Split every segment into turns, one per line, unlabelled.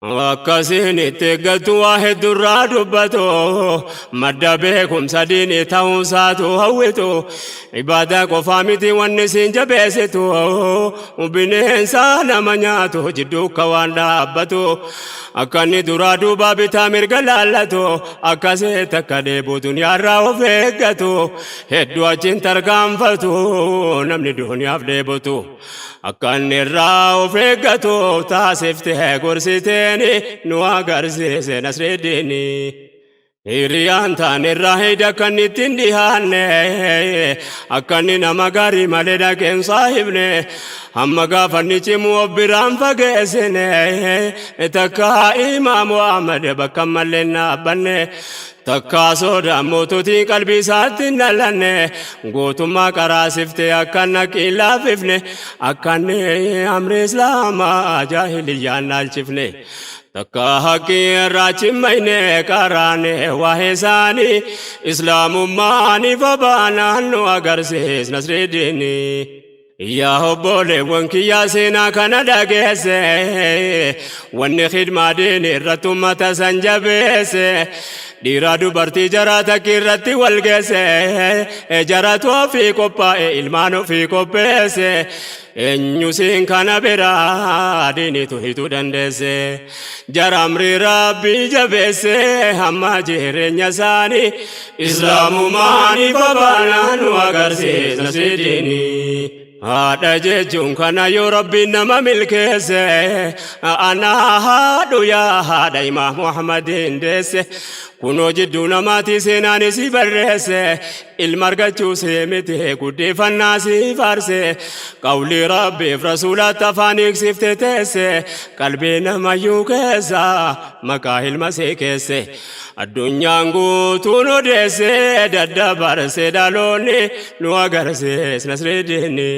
Akkasiin itti eeggattu waa heddurraa dubbatu, madda beekumsa diinii ta'uunsaatu hawwitu. Ibaadaa qofaa miti wanni siin jabeessitu, bineensa nama nyaatu jidduu akka waan dhaabbatu. Akka inni duraa duubaa bitaa mirga laallatu, akkasii takka dheebuu duniyaarraa of eeggatu. Hedduu achiin tarkaanfatu namni duniyaaf dheebotu. Akka inni irraa of eeggatu taasifte gorsiteeni nu agarsiise Nasriddini. Hiriyaan taan irraa hidha akka inni ittiin dhihaanne, akka inni nama gaarii malee dhaqeen saahibne, hamma gaafa inni cimu of biraan fageessine, takka Imaamu Ahmad bakka mallee dhaabbanne. Takkaa sodaa moototii qalbii isaatti hin dhalanne, gootummaa qaraasiftee akka naqii laafifne, akka inni amri islaamaa jaahiliyyaan dhaalchifne. Takka haqqii irraa cimmayne qaraane waa'ee isaanii, islaamummaan ifa baanaan nu agarsiis Nasriddini. Yaa obboleewwan kiyyaa seenaa kana dhageesse, wanni khidmaa diini irratti ummata san jabeesse, dhiiraa dubartii jaraa takki irratti wal geesse, jaratu ofii qophaa'e ilmaan ofii qopheesse, eenyu siin kana biraa diinitu hituu dandeesse? Jara amrii Rabbii jabeesse hamma jireenya isaanii, islaamummaan ifa baanaan nu agarsiisa sidiini. Haadha jechuun kana yoo Rabbiin nama milkeesse, anaa haadhu yaa haadha Imaam Muhammadiin deesse. Kunoo jidduu namaatii seenaan isii barreesse, ilma argachuu see miti guddifannaa sii faarse, qawlii Rabbiif rasuulaatti afaan hiiksifte teesse, qalbii namayyuu keessa maqaa ilma see keesse. Addunyaan guutuun odeesse daddabarse dhaloonni nu agarsiis Nasriddini.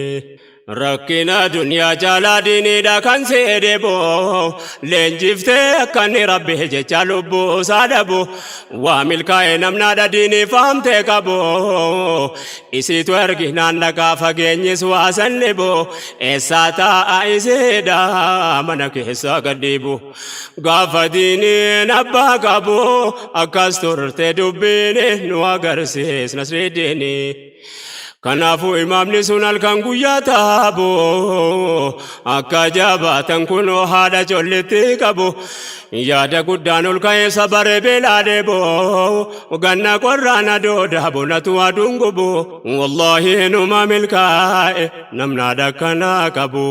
Rakkina duniyaa caalaa diiniidha kan seedebo, leenjiftee akka inni Rabbi jecha lubbuu isaa dhabu. Waa milkaa'e namnaadha diinii faamtee qabu, isiitu erginaan dhaqaa fageenyis waa sallibu, eessaa taa'a isiidha mana keessaa gadhiibu. Gaafa diiniin abbaa qabu akkas turte dubbiin nu agarsiis Nasriddini. Kanaafuu imaamni sun halkan guyyaa taabu akka jabaatan kunoo haadha collitti qabu. Yaada guddaan ol ka'ee sabaree beelaa dheebo, ganna qorraan adooda bonatu aduun gubu. Wallaahi numa milkaa'e namni haadha akkanaa qabu.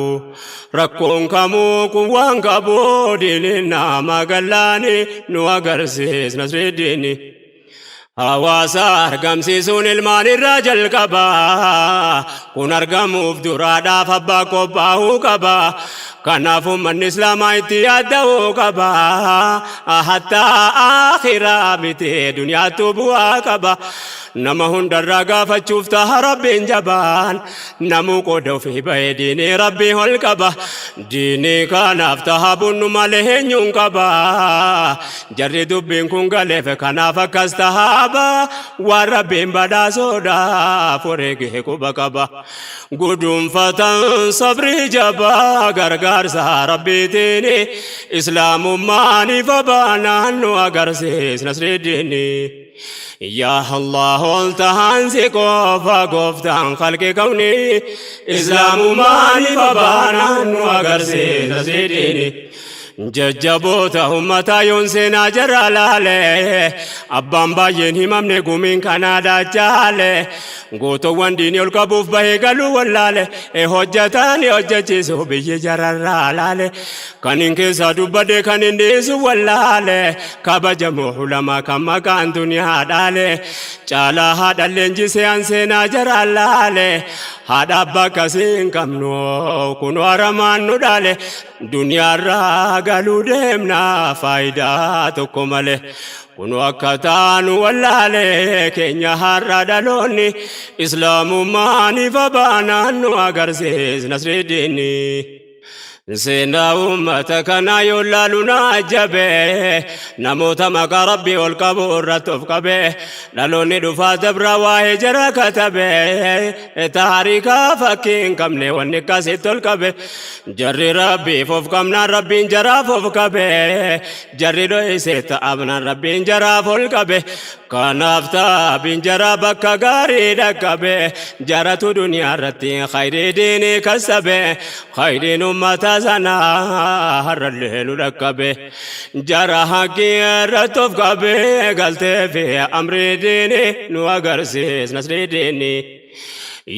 Rakkoon kamuu kun waan qabu diiniin nama gallaani nu agarsiis Nasriddini. Hawaasa argamsiisuun ilmaan irraa jalqaba. Kun argamuuf duraadhaaf abbaa qophaa'uu qaba. Kanaaf uummanni islaamaa itti yaadda'uu qaba. Hattaa akhiraa miti duniyaattu bu'aa qaba. Nama hundarraa gaafachuuf taha Rabbiin jabaan. Namuu qooda ofii bahee diinii Rabbii ol qaba. Diinii kanaaf taha bunnu malee eenyuun qaba. Jarri dubbiin kun galeef kanaaf akkas tahaaba. Waan Rabbiin badhaasuudhaaf wareegee quba qaba. Guduunfatan sabrii jabaa gargaarsa Rabbiitiin, islaamummaan ifa baanaan nu agarsiis Nasriddini. Yaa Allah ol tahaan si qofa gooftaan khalqi kawni, islaamummaan ifa baanaan nu agarsiis Nasriddini. Jajjaboota ummataa yoon seenaa jara laale, abbaan baay'een himamne gumiin kanaa daachaale, gootowwan diinii ol qabuuf bahee galuu wallaale, hojjetaan hojjechiisu biyyi jararraa laale, kan hin keessaa dubbadhe kan hin dhiisu wallaale, kabajamoo ulamaa kan maqaan duniyaa dhaale, caalaa haadha leenjisee an seenaa jara laale, haadha abbaa akkasii hin qabnu kunoo aramaan nu dhaale. Duniyaarraa galuu deemna faayidaa tokko malee, kunoo akka taanu wallaale keenya har'a dhaloonni, islaamummaan ifa baanaan nu agarsiis Nasriddini. Seenaa uummata kanaa yoo laalu na ajabe, namoota maqaa Rabbii ol qabu irratti of qabe, dhaloonni dhufaa dabraa waa'ee jara katabe, taarikaa fakkii hin qabne wanni akkasitti ol qabe. Jarri Rabbiif of qabnaan Rabbiin jaraaf of qabe, jarri dho'isee ta'abnaan Rabbiin jaraaf ol qabe. Kanaaf taabiin jara bakka gaarii dhaqqabe, jaratu duniyaa irratti khayrii diinii kasabe, khayriin ummata sanaa har'allee nu dhaqqabe. Jara haqqii irratti of qabe, galtee fi amrii diinii nu agarsiis nasrii diinii.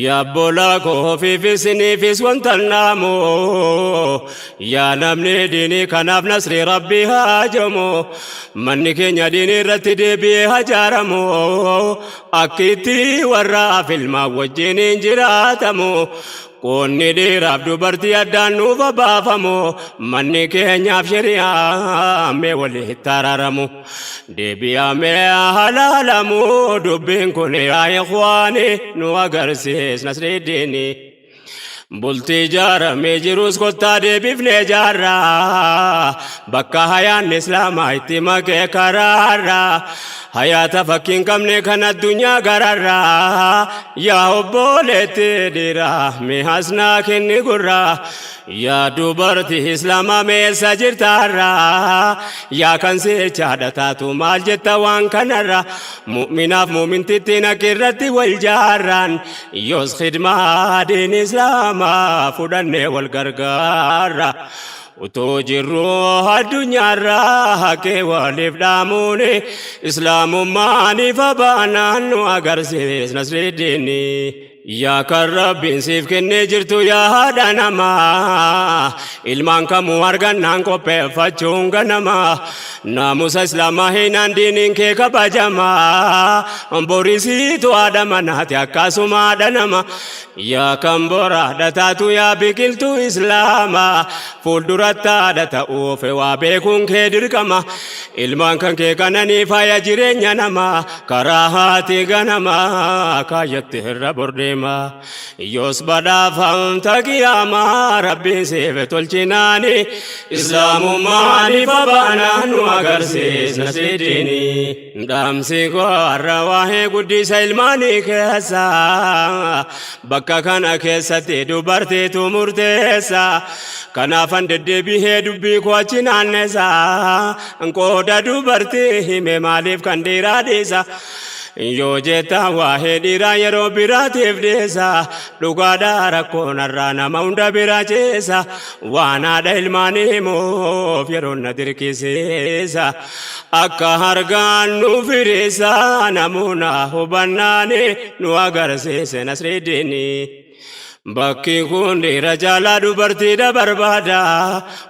Yaa obbolaa koo ofiifis isiniifis wanta naamu, yaa namni diinii kanaaf nasrii Rabbii haajamu, manni keenya diinii irratti deebi'ee hajaaramu, akkitti warraaf ilmaan wajjin hin jiraatamu, qoonni dhiiraaf dubartii addaan nuuf baafamu, manni keenyaaf shari'aa mee walitti araaramu. Deebi'amee halaalamu dubbiin kun, yaa ikhwaani, nu agarsiis nasriiddiini. Bultii ijaaramee jirus kottaa deebifnee ijaarraa, bakka hayaan islaamaa itti makee karaarraa, hayaata fakkii hin qabne kan addunyaa gararraa. Yaa obboleetti dhiiraa, mee hasnaa kenni gurraa. Yaa dubartii islaamaa, meessa jirtaarraa? Yaa kan seechaadha taatu, maal jetta waan kanarra? Mu'minaaf mu'mintittiin akka irratti wal jaarraan, yoos khidmaa diin islaamaa fudhannee wal gargaarra. Utuu jirru addunyaarraa haqee waliif dhaamuuni, islaamummaan ifa baanaan nu agarsiis nasriiddiini. Yaa kan Rabbiin siif kennee jirtu, yaa haadha namaa, ilmaan kamuu argannaan qopheeffachuun ganamaa, naamusa islaamaa hinaan diiniin kee kabajamaa, borisiitu haadha manaati, akkasuma haadha nama. Yaa kan boraadha taatu, yaa biqiltuu islaamaa, fuulduratti haadha ta'uuf waa beekuun kee dirqama. Ilmaan kan kee kananii faaya jireenya namaa, karaa haati ganamaa kaayyatti irra bordeema, yoos badhaafamta qiyaamaa Rabbiin siif tolchinaani, islaamummaan ifa baanaan nu agarsiis nasriiddiini. Dhaamsi koo har'a waa'ee guddisa ilmaanii keessa, bakka kana keessatti dubartiitu murteessa. Kanaafan deddeebi'ee dubbii koo achi naannessa, qooda dubartii hime, maaliif kan dhiiraa dhiisa yoo jetta, waa'ee dhiiraa yeroo biraatiif dhiisa. Dhugaadha, rakkoon har'aa nama hunda bira ceesa, waan haadha ilmaanii himuuf yeroo na dirqisiisa. Akka hargaan nu firiisa namoota hubannaani nu agarsiise nasriiddiini. Bakki kun dhiira caalaa dubartiidha barbaada.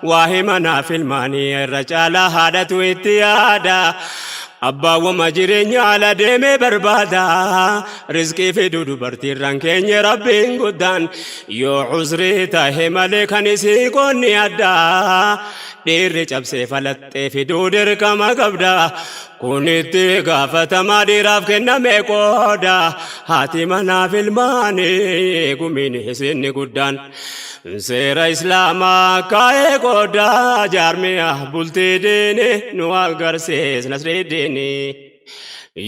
Waa'ee manaaf ilmaanii irra caalaa haadhatu itti yaada. Abbaawwama jireenya ala deemee barbaada. Rizqii fidu dubartiirraan keenya Rabbiin guddaan, yoo usrii tahe malee kan isii qoonni addaa. Dhiirri cabsee falaxxee fiduu dirqama qabda. Kun itti gaafatamaa dhiiraaf kenname qooda. Haati manaaf ilmaanii gumiin isinni guddaan. Seera islaamaa kaa'ee qooda jaarmiyaa bultii diini nu agarsiis nasriiddiini.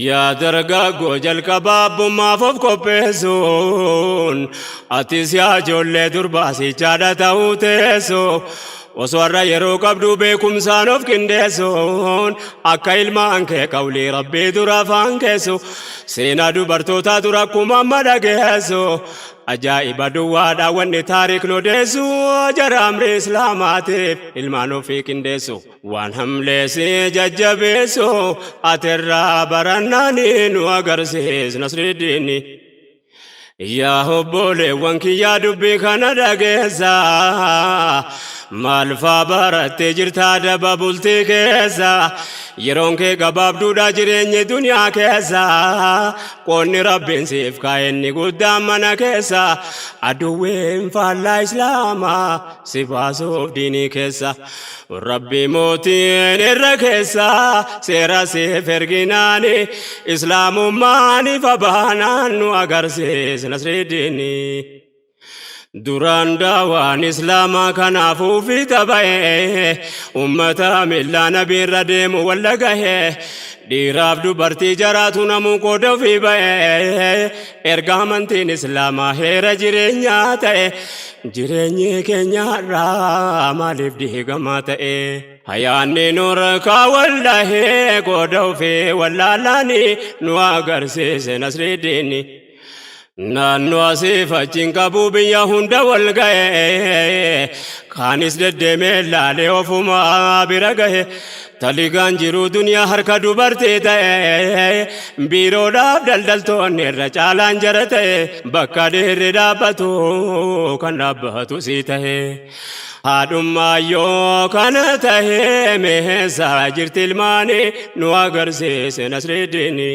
Yaa dargaggoo, jalqabaa abbummaaf of qopheessuun, atis yaa ijoollee durbaa sichaadha ta'uu teessu, osoo har'a yeroo qabdu beekumsaan of qindeessuun, akka ilmaan kee qawlii Rabbii dura afaan keessu, seenaa dubartootaa dura akkuma amma dhageessu, ajaa'iba duwwaadha wanni taariik nu deessu, jara amri islaamaatiif ilmaan ofii qindeessu. Waan hamleesi jajjabeessu atirraa barannaani nu agarsiis nasriiddiini. Yaa obboleewwan kiyyaa, dubbii kana dhageessa, maal faa barattee jirtaa daba bultii keessa? Yeroon kee gabaabduudha jireenyi duniyaa keessa, qoonni Rabbiin siif kaa'e inni guddaan mana keessa, aduwween faallaa islaamaa si baasuuf diinii keessa, Rabbi mootiin irra keessa seera siif erginaani, islaamummaan ifa baanaan nu agarsiis nasriiddiini. Duraan daawaan Islaamaa kanaafuu fiixa ba'e, ummata miillaa nabiirra deemu walla gahe, dhiiraaf dubartii jaraatu namuu qooda ofii ba'e, erga amantiin Islaamaa heera jireenyaa ta'e, jireenyi keenyarraa maaliif diigamaa ta'e? Hayaanni nurkaa wallahee qooda ofii wallaalaani nu agarsiise Nasridiini. Naannoo asiif achiin qabu biyya hunda wal ga'e, kaanis deddeemee laalee ofumaa bira gahe. Taligaan jiru duniyaa harka dubartii ta'e, biiroodhaaf daldaltoonni irra caalaan jara ta'e, bakka dhiirri dhaabbatu kan dhaabbatu sii ta'e. Haadhummaa yoo kana ta'e meeshaa jirti ilmaanii nu agarsiise Nasridiini.